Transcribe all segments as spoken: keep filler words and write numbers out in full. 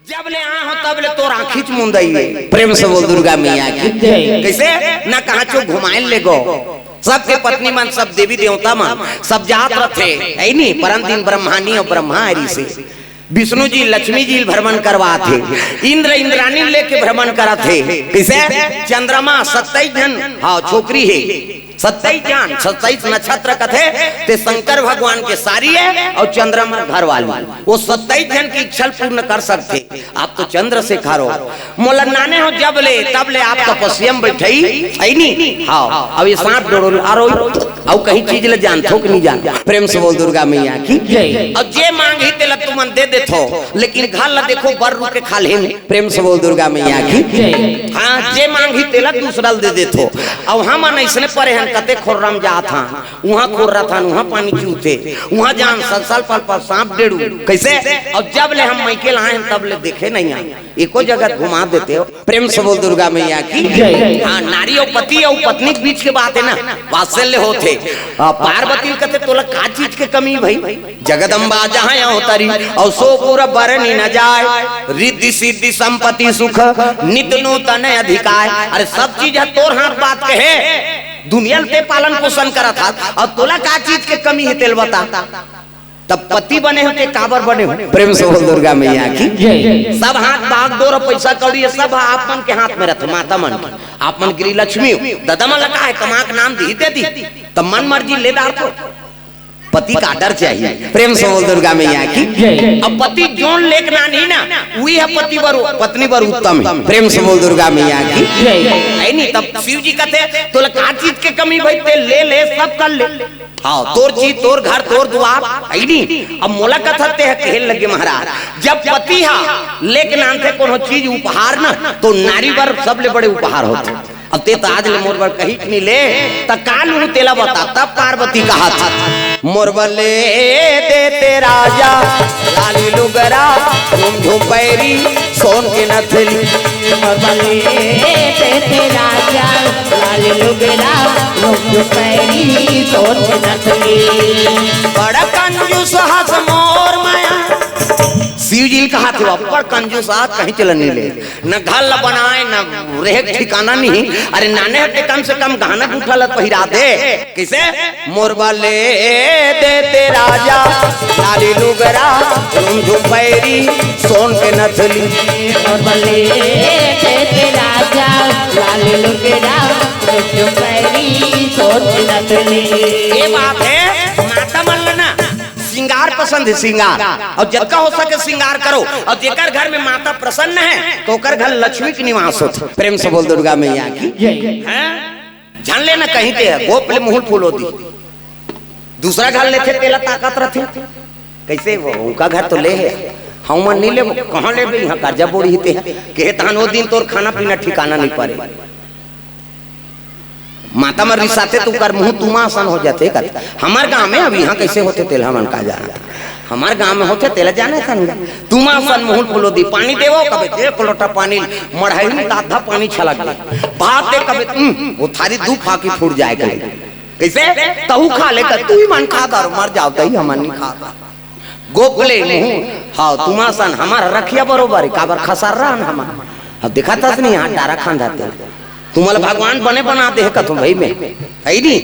जब ले आए हो तब ले तोर आँखी च मुंदई हे। प्रेम से बोल दुर्गा मैया की। जय। कैसे? ना कहाँ चो घुमाए ले गो। सबके पत्नी मन, सब देवी देवता मन, सब जात रथे, है नी? परन दिन ब्रह्मानी अउ ब्रह्मा हरि से विष्णु जी, लक्ष्मी जी भ्रमण करवात हे, इंद्र इंद्रानी लेके भ्रमण करत हे। कैसे? चंद्रमा सत्ताईस झन, हाँ, छोकरी हे, सत्ताईस झन, सत्ताईस नक्षत्र कथे, ते शंकर भगवान के सारी हे अउ चंद्रमा घर वाली। वो सत्ताईस झन की इच्छा पूर्ण कर सकथे। आप तो चंद्रशेखर हो, मोला नाने हो जब ले, तब ले आप तपस्या में बैठई, है नी? हाँ, अब ये सांप डोड़ो ला रो, अउ कहीं चीज ले जानथो कि नहीं जान? प्रेम से बोल दुर्गा मैया की। जय। अउ जे मांगही तेला तुमन दे देथो, लेकिन घर ला देखो बर रुके खाल्हे में। प्रेम से बोल दुर्गा मैया की। जय। हाँ, जे मांगही तेला दूसरा ला दे देथो। अउ हमन अइसने परे हन, कते खोर्रा म जात हन, उहाँ खोर्रा थन, उहाँ पानी चूहथे, उहाँ जान सल सल पल पल सांप डेड़ू। कैसे? अउ जब ले हम मइके लाए हन, तब ले देखे नहीं आए। एको जगह घुमा देते हो। प्रेम से बोल दुर्गा मैया की। जय। हाँ, नारी अउ पति अउ पत्नी के बीच के बात हे ना, वात्सल्य होथे। आ, पार्वती ल कथे, "तोला का चीज के कमी भई? जगदम्बा जहाँ अवतरी, अउ सो पुर बरनी न जाय। रिद्धि सिद्धि संपत्ति सुख, नित नूतन अधिकाय।" अरे, सब चीज हे तोर हाथ बात के हे, दुनिया ल ते पालन पोषण करत हस, अउ तोला का चीज के कमी हे, तेल बता। तब पति बने हो ते काबर बने हो? प्रेम से बोल दुर्गा मैया की। जय। सब हाथ बागडोर, पैसा कौड़ी, ये सब आप मन के हाथ में रथे, माता मन के। आप मन गृह लक्ष्मी हो, ददा मन ला का हे, कमा के नाम दी दे दी, तब मन मर्जी ले डार तो। पति का आदर चाहिए। प्रेम से बोल दुर्गा मैया की। जय। अब पति जोन लेके नानही ना, उही ह पति बर, पत्नी बर उत्तम हे। प्रेम से बोल दुर्गा मैया की। जय। है नी? तब शिव जी कथे, "तोला का चीज के कमी भई, ते ले ले, सब कर ले।" हाँ, तोर चीज, तोर घर, तोर दुआर, है नी? अब मोला कथा ते ह कहे लगे महाराज, जब पति हा लेके नानथे कोनो चीज उपहार ना, तो नारी बर सबले बड़े उपहार होथे। अब ते त आज ले मोर बर कहिच नी ले, त का लूँ तेला बता। तब पार्वती कहत, "मोर बर ले देते राजा, लाली लुगरा, झुमझुम पैरी, सोन के नथली।" मोर बर ले देते राजा, लाली लुगरा, झुमझुम पैरी, सोन के नथली। बड़ा कंजूस हस मोर मया। शिव जी ल कहाथे, "बड़ कंजूस हस, कहीं चलन नहीं ले।" न घर ला बनाए, न रहे ठिकाना नहीं। अरे नाने हटे, कम से कम गहना गूंठा ला पहिरा दे। कैसे? "मोर बर ले देते राजा, लाली लुगरा, झुमझुम पैरी, सोन के नथली।" मोर बर ले देते राजा, लाली लुगरा, झुमझुम पैरी, सोन के नथली। ये बात हे, माता मन ला ना सिंगार पसंद हे, सिंगार। अउ जतका हो सके सिंगार करो। अउ जेकर घर में माता प्रसन्न हे, त ओकर घर लक्ष्मी के निवास होथे। प्रेम से बोल दुर्गा मैया की। जय। हैं? झन ले ना कहीं ते ह, गोप ले मुँह फुलो दी। दूसरा घर लेथे तेला ताकत रथे। कैसे वो? उनका घर तो ले हे, हमन नहीं लेबो। कहाँ लेबे? यहाँ कर्जा बोड़ी ते ह। कहे तहन वो दिन तोर खाना पीना ठिकाना नहीं परे। माता मन रिसाथे त उकर मुँह तुमा असन हो जाथे कथे। हमर गाँव में अब यहाँ कैसे होथे तेला हमन का जानत। हमर गाँव में होथे तेला जाने सन। तुमा असन मुँह फुलो दी, पानी देवो कबे, एक लोटा पानी मढ़ाई में आधा पानी छलक दे। भात दे कबे, "उम, वो थारी दू फाकी फूट जाए कहे।" कैसे? तहू खा ले कर, "तू ही मन खा दारू, मर जाओ, तही हमन नहीं खा दारू।" गोप ले मुँह, हाँ, तुमा असन हमर रखिया बरोबर हे, काबर खसर रहन हमन। अब देखत हस नहीं, यहाँ डारा खान जाते। तुमन ला भगवान बने बना दे हे कथों भई में, है नी?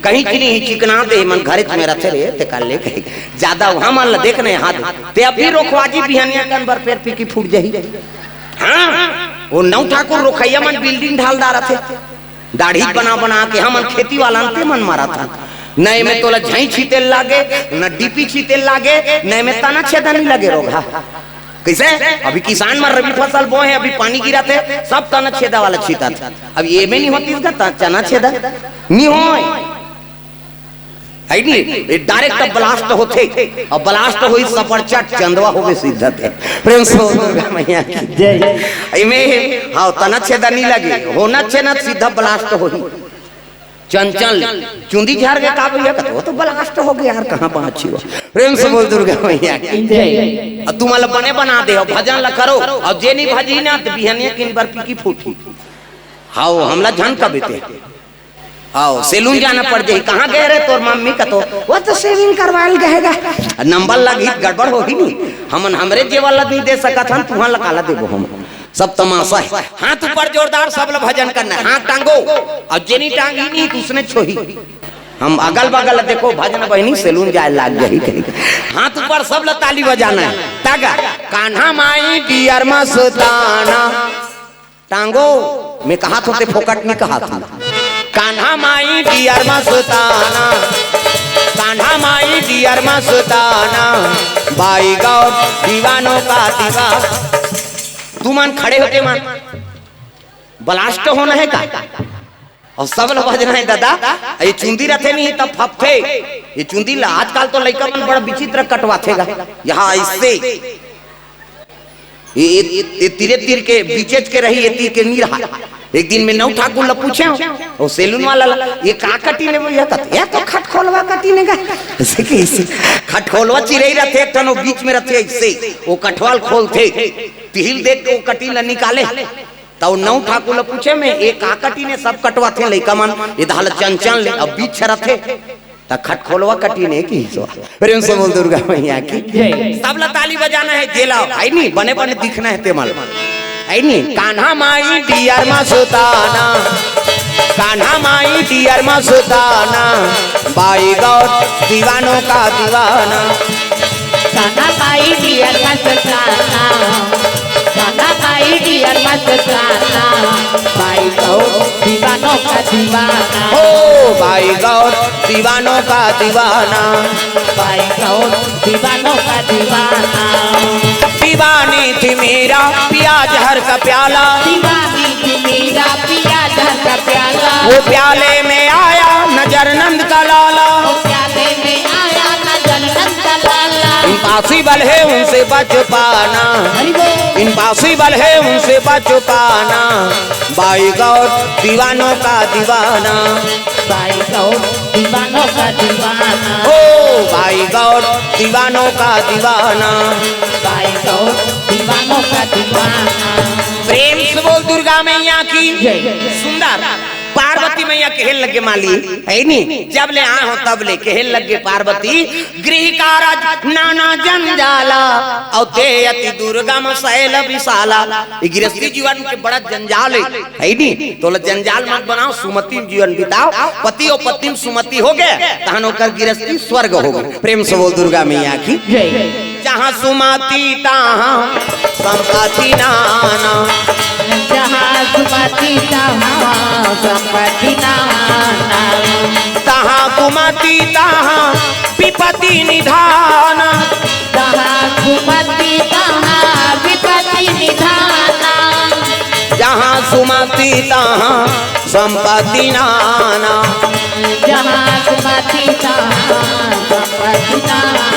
कहीं चीनी ही चिकना दे, मन घरे में रथे रे, ते कर ले कहीं। ज्यादा वहाँ मन ला देख नहीं हाथ। ते अभी रोखवाजी बिहनिया कन बर पेर पी की फूट जाही। हाँ, वो नौ ठाकुर रोखैया मन building ढाल डारथे। दाढ़ी बना बना के हमन खेती वाला अंते मन मारत हन। न एमे तोला झई छीते लागे, न डीपी छीते लागे, न एमे तना छेदा नहीं लगे रोगहा। कैसे? अभी किसान मन रबी फसल बोए हे, अभी पानी गिरत हे, सब तना छेदा वाला छीतत। अब एमे नहीं होतिस गा त-, चना छेदा नहीं होय। है नी? ये direct blast होथे, अउ blast होई सफरचट चंदवा होवे सिद्धत हे। प्रेम से बोल दुर्गा मैया की। जय। एमे, हाँ, तना छेदा नहीं लगे, होना छेना सीधा blast होई। चंचल, चुंदी झार के का भैया कहते, "वो तो blast हो गया यार, कहाँ बाँची हो?" प्रेम से बोल दुर्गा मैया की। जय। अउ तुमन ला बने बना दे, अउ भजन ला करो, अउ जे नहीं भजी ना, त बिहनिया किन बर पी की फूटी। हाँ, हमला झन कबे ते। आओ, सैलून जाना पड़ जाही। कहाँ गए रे तोर मम्मी? कतो, वो तो सेविंग करवाल गएगा। नंबर लगी, गड़बड़ होही नी। हमन हमरे जेवर ला नहीं दे सकत हन, तुहन ला काला देबो हम? सब तमाशा हे। हाथ ऊपर जोरदार, सब ला भजन करना हे। हाथ टांगो, अउ जेनी टांगी नहीं, तो उसने छोही। हम अगल बगल देखो, भजन बहिनी सैलून जाए लाग जाही कहीं। हाथ ऊपर, सब ला ताली बजाना हे। तागा, कान्हा माई डियर मस्ताना। टांगो, मैं कहा थों ते फोकट नहीं कहा थों। कान्हा माई डियर मस्ताना, कान्हा माई डियर मस्ताना, बाई गौर दीवानों का दीवाना। तुमन खड़े होते मन, ब्लास्ट होना हे का? अउ सब ला बजना हे दादा। ये चुंदी रथे नहीं तब फपथे। ये चुंदी ला आजकल तो लइका मन बड़ा विचित्र कटवाथे गा। यहाँ इससे ये, ये, ये तीरे तीर के बीचेच के रही, ये तीर के नहीं रहा। एक दिन मैं नौ ठाकुर ला पूछे हूँ, वो सैलून वाला ला, "ये का कटी ने भैया?" कहते, "ये तो खटखोलवा कटी ने गा।" ऐसे कैसे? खटखोलवा चिरई रथे, एक ठन वो बीच में रथे, ऐसे वो कठवाल खोलथे, तिहिल देख के वो कटी ला निकाले। त वो नौ ठाकुर ला पूछे मैं, "ये का कटी ने सब कटवाथे लइका मन, ये धाल चंचल ले, अब बीच रथे।" त खटखोलवा कटी ने किहिस। प्रेम से बोल दुर्गा मैया की। जय। सब ला ताली बजाना हे, जेला, हे नी, बने बने दिखना हे तेमन। हे नी, कान्हा माई डियर मस्ताना, कान्हा माई डियर मस्ताना, बाई गौर दीवानों का दीवाना। कान्हा माई डियर मस्ताना, कान्हा माई डियर मस्ताना, बाई गौर दीवानों का दीवाना। ओ बाई गौर दीवानों का दीवाना। बाई गौर दीवानों का दीवाना। दीवानी थी मीरा, पिया जहर का प्याला। दीवानी थी मीरा, पिया जहर का प्याला। वो प्याले में आया नजर नंद का लाला। वो प्याले में आया नजर नंद का लाला। इम्पॉसिबल है उनसे बच पाना। हरि बोल। इम्पॉसिबल है उनसे बच पाना। बाई गौर दीवानों का दीवाना। बाई गौर दीवानों का दीवाना। ओ बाई गौर दीवानों का दीवाना। बाई गौर दीवानों का दीवाना। प्रेम से बोल दुर्गा मैया की। जय। सुंदर। पार्वती मैया कहे लगे माली, हे नी, जब ले आए हो तब ले कहे लगे पार्वती, गृह कारज नाना जंजाला, अउ ते अति दुर्गम शैल विशाला। ये गृहस्थी जीवन के बड़ा जंजाल हे, हे नी? तोला जंजाल मत बनाओ, सुमति जीवन बिताओ। पति अउ पत्नी में सुमति हो गे, तहन ओकर गृहस्थी स्वर्ग हो गे। प्रेम से बोल दुर्गा मैया की। जय। जहाँ सुमति तहाँ संपत्ति नाना। जहाँ सुमति तहाँ संपत्ति नाना। तहाँ कुमति तहाँ विपत्ति निधान। तहाँ कुमति तहाँ विपत्ति निधान। जहाँ सुमति तहाँ संपत्ति नाना। जहाँ सुमति तहाँ संपत्ति नाना।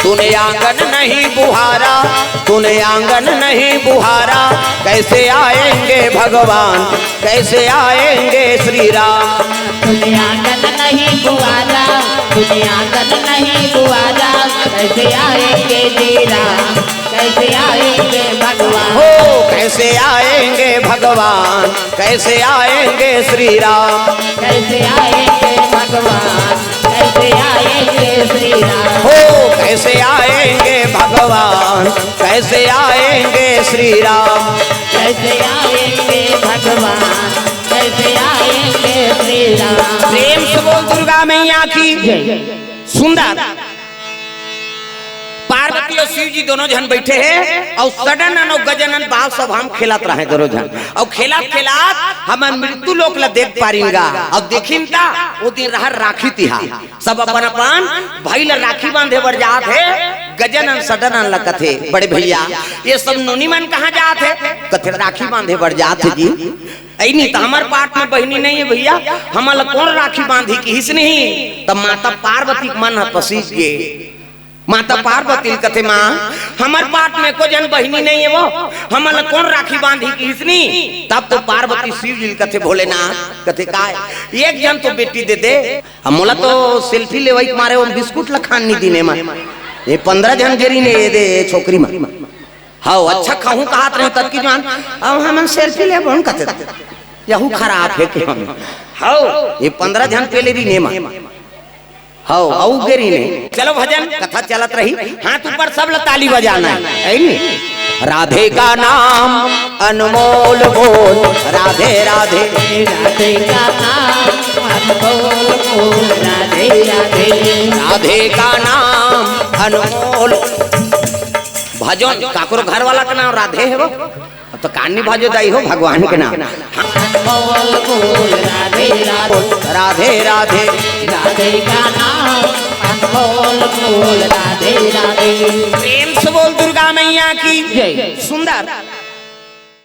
तूने आंगन नहीं बुहारा, तूने आंगन नहीं बुहारा, कैसे आएंगे भगवान, कैसे आएंगे श्री राम? तूने आंगन नहीं बुहारा, तूने आंगन नहीं बुहारा, कैसे आएंगे श्री राम, कैसे आएंगे भगवान? हो, कैसे आएंगे भगवान, कैसे आएंगे श्री राम? कैसे आएंगे भगवान, कैसे आएंगे श्री राम? हो, कैसे आएंगे भगवान, कैसे आएंगे श्री राम? कैसे आएंगे भगवान, कैसे आएंगे श्री राम? प्रेम से बोल दुर्गा मैया की। जय। सुंदर। पार्वती अउ शिव जी दोनों झन बइठे हे, अउ सडनन अउ गजानन बाल सभा म खेलत रहे दोनों झन। अउ खेलत खेलत हमन मृत्यु लोक ला देख पारिन गा। अउ देखिन त ओ दिन रहय राखी तिहार, सब अपन अपन भाई ला राखी बांधे बर जात हे। गजानन सडनन ला कथे, "बड़े भैया, ये सब नोनी मन कहाँ जात हे?" कथे, "राखी बांधे बर जात हे जी।" "अई नहीं त हमर पाट में बहिनी नहीं हे भैया, हमन ला कोन राखी बांधी?" किहिस नहीं। तब माता पार्वती के मन ह पसीज गे। माता पार्वती ल कथे, "माँ, हमर पाट में एको झन बहिनी नहीं हे वो, हमन ला कोन राखी बांधी?" किहिस नहीं। तब तो पार्वती शिव जी ल कथे, "भोलेनाथ," कथे, "काय?" "एक झन तो बेटी दे दे, अब मोला तो सेल्फी लेवई के मारे वो बिस्कुट ला खान नहीं दीन हे मन, ये पंद्रह झन गेरी ने ये दे छोकरी मन।" "हव, अच्छा खाहूं कहत रहे तब की जान, अब हमन सेल्फी लेबो," कथे। यहू खराब हे के हम। हव, ये पंद्रह झन पेले रहिन एमा। हव, अउ गे रहिन। चलो भजन कथा चलत रही, हाथ ऊपर, सब ला ताली बजाना हे, है नी? राधे का नाम अनमोल बोल, राधे राधे। राधे का नाम अनमोल बोल, राधे राधे। राधे का नाम अनमोल। भजन काकरो घर वाला के नाम राधे हे वो? अब तो कान नहीं भाजो दाई हो, भगवान के नाम। अनमोल बोल, राधे राधे। राधे राधे। राधे का नाम अनमोल बोल, राधे राधे। प्रेम से बोल दुर्गा मैया की जय। सुंदर।